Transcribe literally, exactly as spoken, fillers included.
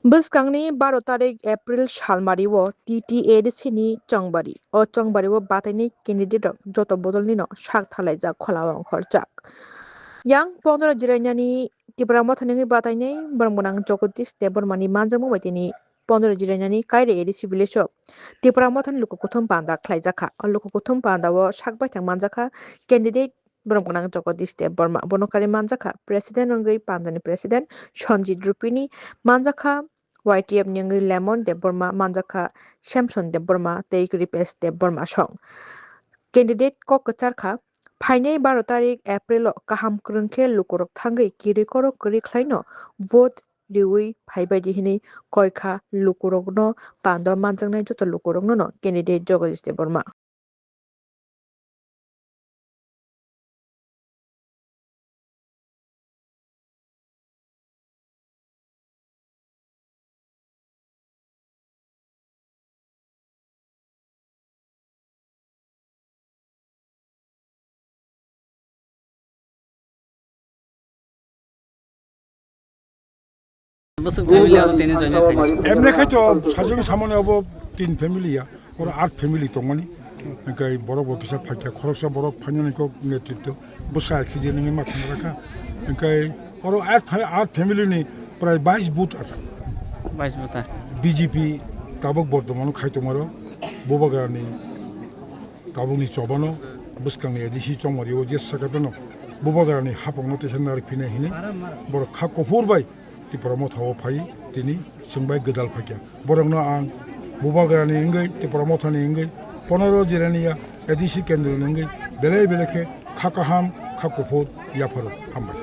Bwskangni baro tarik April salmario T T A D C ni chongbari. O chongbari o batainai candidate rok joto bodol nino sak thalaijak khola o ongkhorjak. Yang pondro jirainani Tipra Motha ni wngwi batainai borok gwnang Jagadish Debbarma ni manjakma bai tini pondro jirainani Kaire A D C village o Tipra Motha ni luku kuthum panda khlaijakha. O luku kuthum panda o sak baithang manjakha candidate borok gwnang Jagadish Debbarma, bono kari manjakha president wngwi pandani president Sanjit Rupini, manjakha Y T F ni wngwi Lemon Debbarma, manjakha Samson Debbarma tei Kripesh Debbarma song. Candidate kok kwcharkha, phainai baro tarik April o kaham kwrwng khe lukurok thangwi kirwi korok kwrwi khlaino vote riwi phaibaidi hinwi koikha lukurokno pando manjaknai joto lukurokno no candidate Jagadish Debbarma. Bwswk family abo tini join khaikha? Emne khai to sajwk samani abo tin family ya, oro aat family tongmani. Hingkai borok bo kisa phaikha, khoroksa borok phainani kok netritwo bwsa khiji nini ma thangrakha. Hingkai oro aat fa-, aat family ni prai bais vote ar. Bais vote ar. B J P tabuk bortomano khai tongmaro, Bubagrani tabukni chobano bwskangni A D C chongmari o je sakatano Bubagrani hapokno teisa narwk phinai hinwi borok kha kuphur bai Tipra Motha o phai tini chwng bai gwdal phaikha. Borokno ang Bubagrani wngwi Tipra Mothani wngwi pondro jirani ya A D C kendroni wngwi belai belai khe kha kaham kha kuphur yapharo hambai.